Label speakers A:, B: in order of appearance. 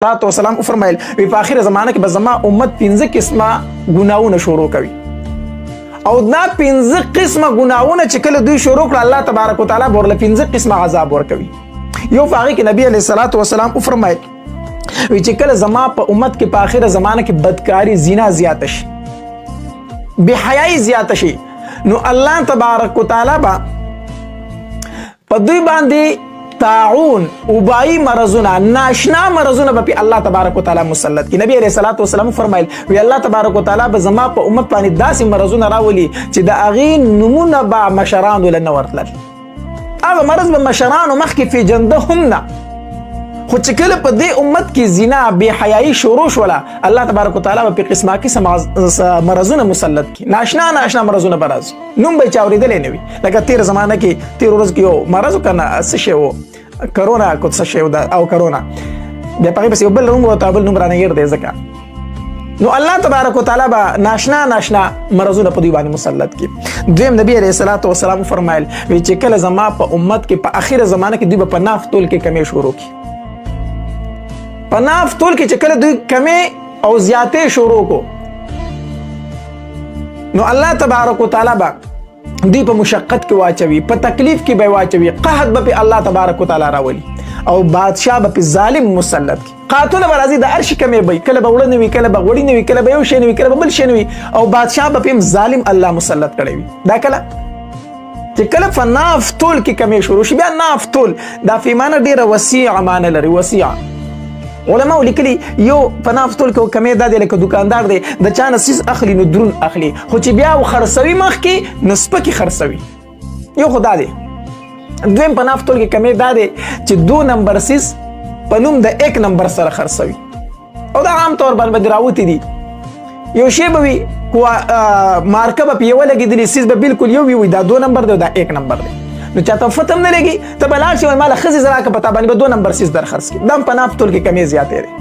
A: صلوات و سلام وفرمایل، وی په اخیره زمانه کې به زما امت پنځه قسمه ګناهونه شروع کوي، او دا پنځه قسمه ګناهونه چې کله دوی شروع کړه، الله تبارک وتعالى به ورله پنځه قسمه عذاب ورکوي. یو په هغې کې نبی علیه الصلاة والسلام وفرمایل، وی چې کله زما په امت کې په اخیره زمانه کې بدکاری، زنا زیاته شي، بې حیايي زیاته شي، نو الله تبارک وتعالى به په دوی باندې طاعون، وبایي مرضونه، ناشنا مرضونه به په الله تبارک وتعالى مسلط کی. نبی علیہ الصلوۃ والسلام فرمایل، وی الله تبارک وتعالى به زما په امت باندې داسې مرضونه راولي چې د هغې نمونه به مشرانو له نه ورتلل. هغه مرض به مشرانو مخکې پیژنده هم نه، خو چې کله په دې امت کې زنا، بې حیايي شروع شوله، الله تبارک وتعالى به په قسمه قسم مرضونه مسلط کی. ناشنا ناشنا مرضونه به راځي، نوم به یې چا اورېدلی نه وي. لکه تېره زمانه کې، تېر ورځ کې یو مرض که نه، څه شی و، کرونا کو څه شی و او کرونا بیا په هغې پسې یو بل نوم ورته، بل نوم رانه هېر دی. ځکه نو الله تبارک وتعالى به ناشنا ناشنا مرضونه په دوی باندې مسلط کی. دویم، نبی علیه الصلاة والسلام فرمایل، وی چې کله زما په امت کې په اخیره زمانه کې دوی به په ناف تول کې کمی شروع کی، په ناف تول کې چې کله دوی کمی او زیاتې شروع کو، نو الله تبارک وتعالى به دوی په مشقت کې واچوي، په تکلیف کې به واچوي، قحط به په الله تبارک وتعالى راولي او بادشاه به په ظالم مسلط کی. قاتونه به راځي، د هر شي کمی به، کله به وړه نه وي، کله به غوړي نه وي، کله به یو شی نه وي، کله به بل شی نه وي، او بادشاه به پې ظالم الله مسلط کړی وي. دا کله چې کله په ناف تول کې کمی شروع شي. بیا ناف تول دا فیمانه ډیره وسیعه معنی لري، وسیعه. علماء لیکلي، یو په ناف تول کې کمی دا دی، لکه دکاندار دی، د چا نه څیز اخلي نو درون اخلي، خو چې بیا خرڅوي مخکې نو سپکې خرڅوي. یو خو دا دی. دویم، په ناف تول کې کمی دا دی چې دو نمبر څیز په نوم د یک نمبر سره خرڅوي، او دا عام طور باندې راوتي دي. یو شی به وي، مارکه به په یوه لګېدلې، څیز به بالکل یو وي، دا دو نمبر دی، دا یک نمبر دی. نو چاته فتم نه لګي، ته به لاړ شې، وایي ماله ښه څیز راکړه، په تا باندې به دو نمبر څیز در خرڅ کړي. دا هم په ناف تول کې کمی زیاتې دی.